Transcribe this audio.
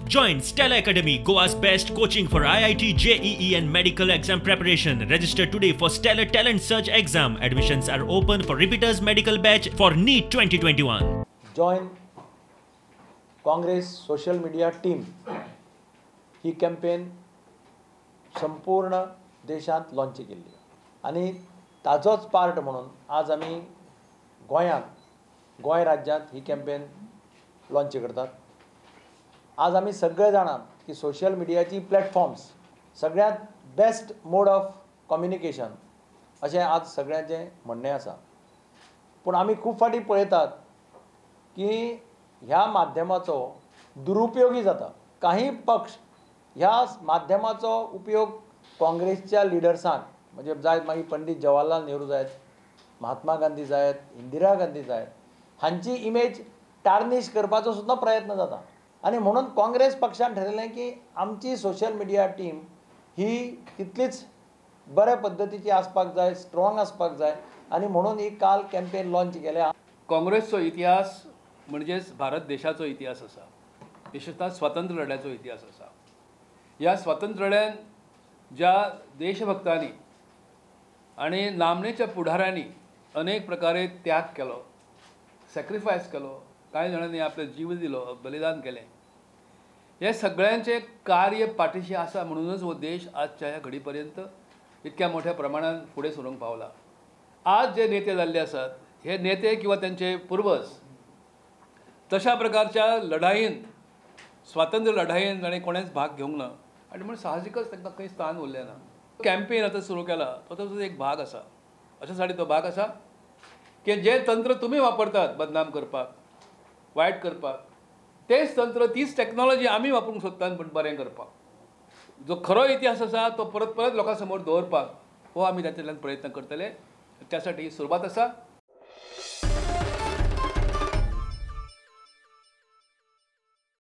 Join Stellar Academy, Goa's best coaching for IIT, JEE and medical exam preparation. Register today for Stellar Talent Search exam. Admissions are open for repeaters medical batch for NEET 2021. Join Congress social media team he campaign संपूर्ण देशांत launch केल्ली आनी ताजोच part म्हणून आज आमी गोंयांत, गोंय राज्यांत ही campaign launch करतात. आज आमी सगळे जाणात की सोशल मिडियाची प्लॅटफॉर्म्स सगळ्यांत बेस्ट मोड ऑफ कम्युनिकेशन अशें आज सगळ्यांचें म्हणणें आसा. पूण आमी खूब फावटी पळयतात की ह्या माध्यमाचो दुरुपयोगी जाता. काही पक्ष ह्या माध्यमाचो उपयोग काँग्रेसच्या लिडर्सांक, म्हणजे जायत मागीर पंडीत जवाहरलाल नेहरू जायत, महात्मा गांधी जायत, इंदिरा गांधी जायत, हांची इमेज टार्निश करपाचो सुद्दां प्रयत्न जाता. आनी म्हणून काँग्रेस पक्षान ठरयलें की आमची सोशल मिडिया टीम ही तितलीच बऱ्या पद्दतीची आसपाक जाय, स्ट्रॉंग आसपाक जाय आनी म्हणून ही काल कॅम्पेन लॉन्च केल्या. काँग्रेसचो इतिहास म्हणजेच भारत देशाचो इतिहास आसा, विशेषतः स्वातंत्र्य लढ्याचो इतिहास आसा. ह्या स्वातंत्र्य लढ्यान ज्या देशभक्तांनी आनी नामनेच्या पुढाऱ्यांनी अनेक प्रकारे त्याग केलो, सॅक्रिफायस केलो, कांय जाणांनी आपलो जीव दिलो, बलिदान केलें, हे सगळ्यांचें कार्य पाठीशी आसा म्हणूनच हो देश आजच्या ह्या घडी पर्यंत इतक्या मोठ्या प्रमाणान फुडें सरूंक पावला. आज जे नेते जाल्ले आसात हे नेते किंवा त्यांचे पूर्वज तशा प्रकारच्या लढाईन, स्वातंत्र्य लढाईन ताणें कोणेंच भाग घेवंक ना आनी म्हणून साहजिकच तांकां खंय स्थान उरलें ना. कॅम्पेन आतां सुरू केला तो ताचो एक भाग आसा. अशा साठी तो भाग आसा की जे तंत्र तुमी वापरतात बदनाम करपाक, वायट करपाक, तेच तंत्र, तीच टॅक्नॉलॉजी आमी वापरूंक सोदतात पूण बरें करपाक. जो खरो इतिहास आसा तो परत परत लोकां समोर दवरपाक हो आमी तातूंतल्यान प्रयत्न करतले. त्यासाठी सुरवात आसा.